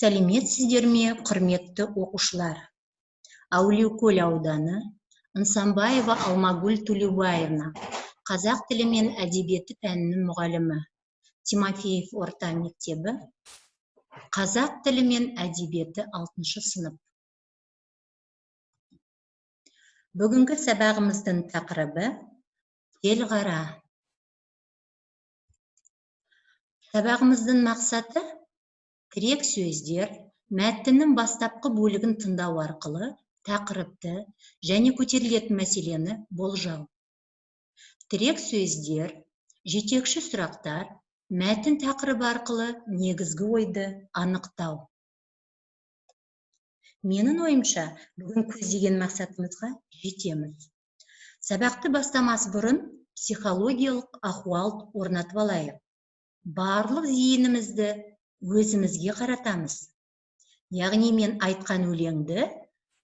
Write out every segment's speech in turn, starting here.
Сәлеметсіздер ме, құрметті оқушылар! Әулиекөл ауданы, Нысанбаева Алмагүл Төлеубаевна, қазақ тілі мен әдебиеті пәнінің мұғалімі, Тимофеев орта мектебі, қазақ тілі мен әдебиеті 6 сынып. Бүгінгі сабағымыздың тақырыбы телғара. Сабағымыздың мақсаты тірек сөздер мәтіннің бастапқы бөлігін тыңдау арқылы тақырыпты және көтерілетін мәселені болжау. Тірек сөздер, жетекші сұрақтар, мәтін тақырыбы арқылы негізгі ойды анықтау. Менің ойымша, бүгін көздеген мақсатымызға жетеміз. Сабақты бастамас бұрын психологиялық ахуал орнатып алайық. Барлық зейінімізді өзімізге қаратамыз. Яғни мен айтқан өлеңді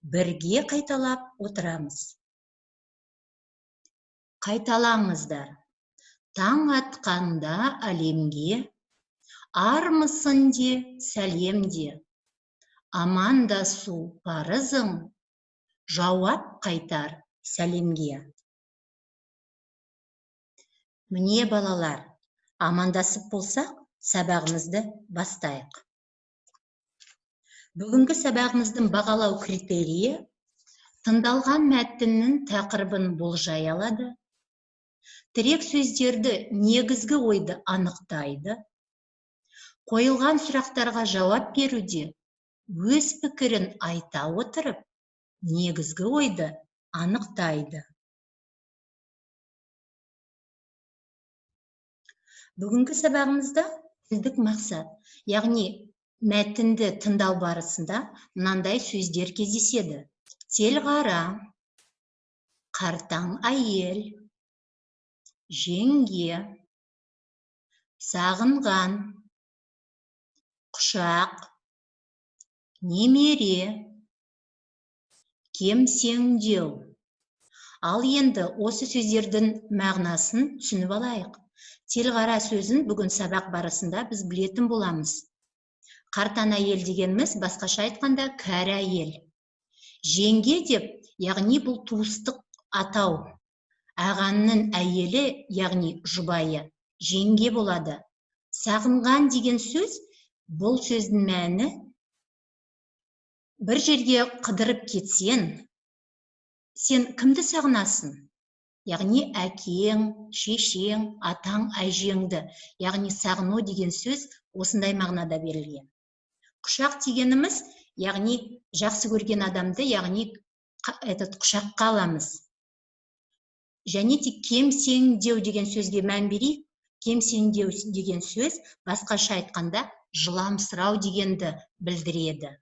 бірге қайталап отырамыз. Қайталаңыздар. Таң атқанда әлемге, армысың де, сәлем де. Амандасу парызың, жауап қайтар сәлемге. Міне балалар, амандасып болсақ, сабағымызды бастайық. Бүгінгі сабағымыздың бағалау критерийі тыңдалған мәтіннің тақырыбын болжай алады, тірек сөздерді негізгі ойды анықтайды, қойылған сұрақтарға жауап беруде өз пікірін айта отырып, негізгі ойды анықтайды. Бүгінгі сабағымызда тілдік мақсат, яғни мәтінді тыңдау барысында мынандай сөздер кездеседі. Телғара, қартаң әйел, жеңге, сағынған, құшақ, немере, кемсеңдеу. Ал енді осы сөздердің мағынасын түсініп алайық. Телғара сөзін бүгін сабақ барысында біз білетін боламыз. Қартаң әйел дегеніміз басқаша айтқанда кәрі әйел. Жеңге деп, яғни бұл туыстық атау. Ағанның әйелі, яғни жұбайы, жеңге болады. Сағынған деген сөз, бұл сөздің мәні бір жерге қыдырып кетсең, сен кімді сағынасың? Яғни әкең, шешең, атаң, әжеңді. Яғни сағыну деген сөз осындай мағынада берілген. Құшақ дегеніміз, яғни жақсы көрген адамды, яғни этот құшаққа аламыз. Және де кемсеңдеу деген сөзге мән берейік. Кемсеңдеу деген сөз басқаша айтқанда жыламсырау дегенді білдіреді.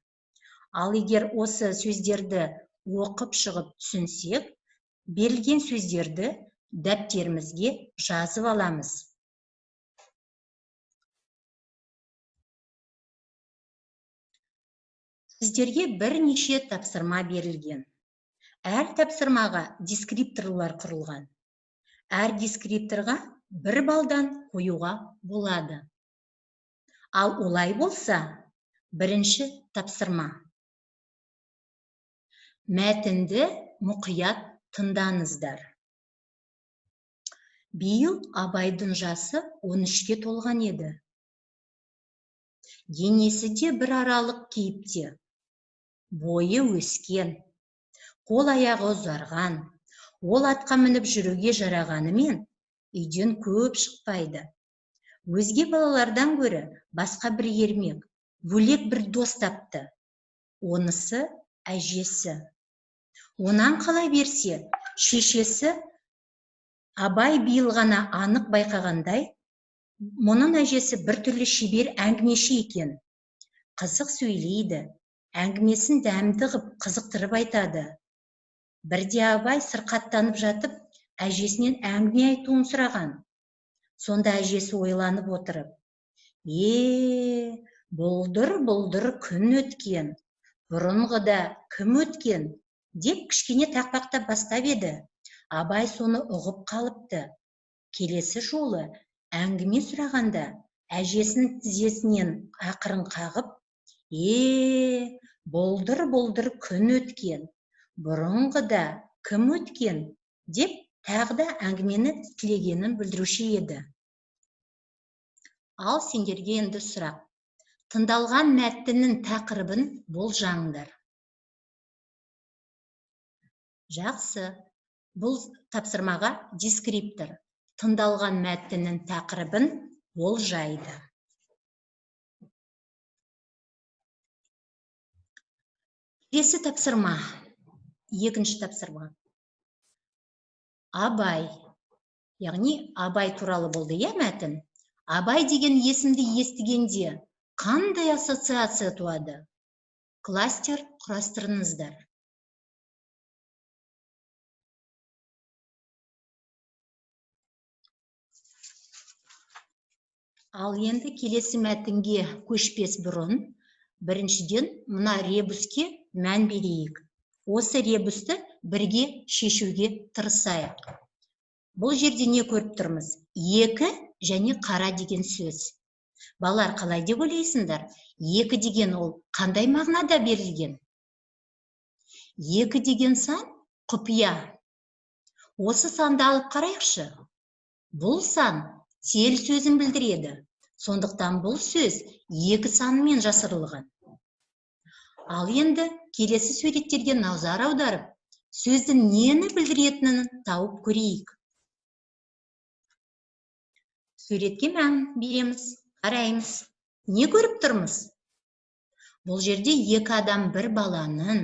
Ал егер осы сөздерді оқып шығып түсінсек, берілген сөздерді дәптерімізге жазып аламыз. Сіздерге бірнеше тапсырма берілген. Әр тапсырмаға дескрипторлар құрылған. Әр дескрипторға 1 балдан қоюға болады. Ал олай болса, бірінші тапсырма. Мәтінді мұқият тыңдаңыздар. Биыл Абайдың жасы 13-ке толған еді. Денесі де бір аралық кейіпте. Бойы өскен, қол аяғы ұзарған, ол атқа мініп жүруге жарағанымен үйден көп шықпайды. Өзге балалардан гөрі басқа бір ермек, бөлек бір дос тапты. Онысы әжесі. Онан қала берсе, шешесі Абай биыл ғана анық байқағандай, мұның әжесі біртүрлі шебер әңгімеші екен. Қызық сөйлейді, әңгімесін дәмді ғып қызықтырып айтады. Бірде Абай сырқаттанып жатып, әжесінен әңгіме айтуын сұраған. Сонда әжесі ойланып отырып, «Е, бұлдыр-бұлдыр күн өткен, бұрынғыда кім өткен?» деп кішкене тақпақтап бастап еді. Абай соны ұғып қалыпты. Келесі жолы әңгіме сұрағанда әжесінің тізесінен ақырын қағып, Е, болдыр-болдыр күн өткен, бұрынғыда кім өткен, деп тағы да әңгімені тілегенін білдіруші еді. Ал сендерге енді сұрақ. Тыңдалған мәтіннің тақырыбын болжаңдар. Жақсы. Бұл тапсырмаға дескриптор. Тыңдалған мәтіннің тақырыбын болжайды. Келесі тапсырма, екінші тапсырма. Абай, яғни Абай туралы болды, иә, мәтін? Абай деген есімді естігенде қандай ассоциация туады? Кластер құрастырыңыздар. Ал енді келесі мәтінге көшпес бұрын, біріншіден мына ребуске мән берейік. Осы ребусті бірге шешуге тырысайық. Бұл жерде не көріп тұрмыз? Екі және қара деген сөз. Балалар, қалай деп ойлайсыңдар? Екі деген ол қандай мағынада берілген? Екі деген сан құпия. Осы санды алып қарайықшы. Бұл сан тел сөзін білдіреді. Сондықтан бұл сөз екі санымен жасырылған. Ал енді келесі суреттерге назар аударып, сөздің нені білдіретінін тауып көрейік. Суретке мән береміз, қараймыз. Не көріп тұрмыз? Бұл жерде екі адам бір баланың,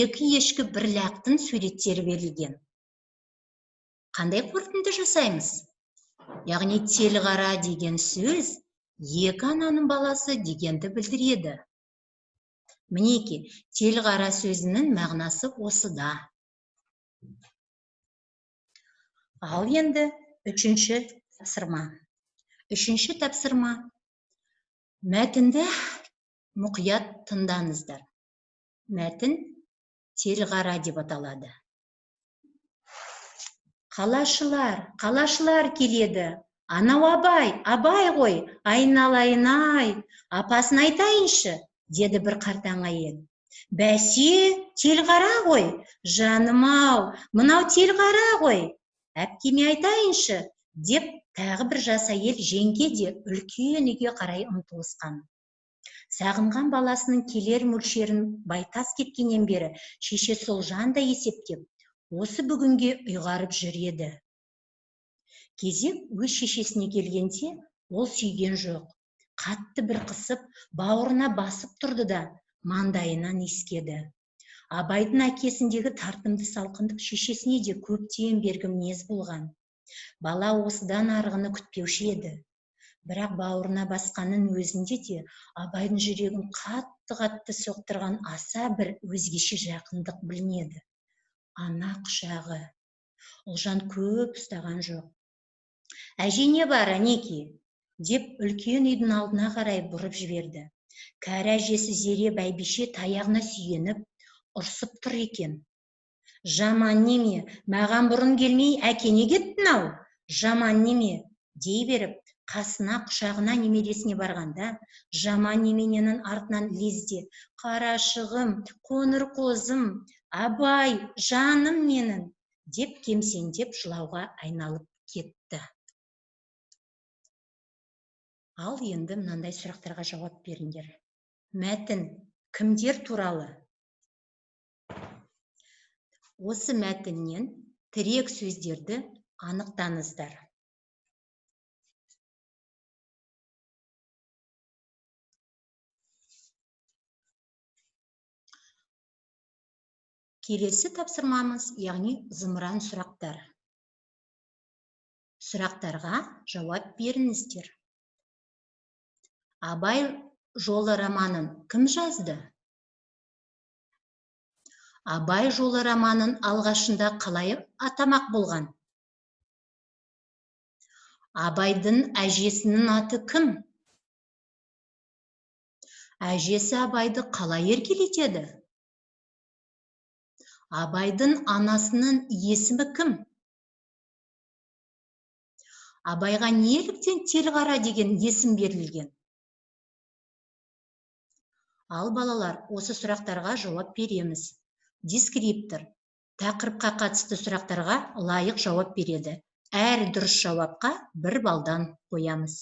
екі ешкі бір лақтың суреттері берілген. Қандай қорытынды жасаймыз? Яғни телғара деген сөз екі ананың баласы дегенді білдіреді. Мінеки, телғара сөзінің мағынасы осыда. Ал енді үшінші тапсырма. Үшінші тапсырма. Мәтінді мұқият тыңдаңыздар. Мәтін телғара деп аталады. Қалашылар, қалашылар келеді. Анау Абай, Абай ғой, айналайын-ай, апасын айтайыншы, деді бір қартаң әйел. Бәсе, телғара ғой, жаным-ау, мынау телғара ғой, әпкеме айтайыншы, деп тағы бір жас әйел жеңге де үлкен үйге қарай ұмтылысқан. Сағынған баласының келер мөлшерін байтас кеткеннен бері шеше сол жанда есептеп, осы бүгінге ұйғарып жүр еді. Кезек өз шешесіне келгенде ол сүйген жоқ. Қатты бір қысып, бауырына басып тұрды да маңдайынан иіскеді. Абайдың әкесіндегі тартымды салқындық шешесіне де көптен бергі мінез болған. Бала осыдан арғыны күтпеуші еді. Бірақ бауырына басқанның өзінде де Абайдың жүрегін қатты-қатты соқтырған аса бір өзгеше жақындық білінеді. Ана құшағы. Ұлжан көп ұстаған жоқ. Әже не бар, әнеки? Деп үлкен үйдің алдына қарай бұрып жіберді. Кәрі әжесі Зере бәйбіше таяғына сүйеніп, ұрсып тұр екен. Жаман неме, маған бұрын келмей әкене кеттің-ау, жаман неме, дей беріп, қасына құшағына немересіне барғанда, жаман немененің артынан лезде, қарашығым, қоңыр қозым, Абай, жаным менің, деп кемсеңдеп жылауға айналып кетті. Ал енді мынандай сұрақтарға жауап беріңдер. Мәтін кімдер туралы? Осы мәтіннен тірек сөздерді анықтаңыздар. Келесі тапсырмамыз, яғни зымыран сұрақтар. Сұрақтарға жауап беріңіздер. Абай жолы романын кім жазды? Абай жолы романын алғашында қалай атамақ болған? Абайдың әжесінің аты кім? Әжесі Абайды қалай еркелетеді? Абайдың анасының есімі кім? Абайға неліктен Телғара деген есім берілген? Ал, балалар, осы сұрақтарға жауап береміз. Дескриптор тақырыпқа қатысты сұрақтарға лайық жауап береді. Әр дұрыс жауапқа 1 балдан қоямыз.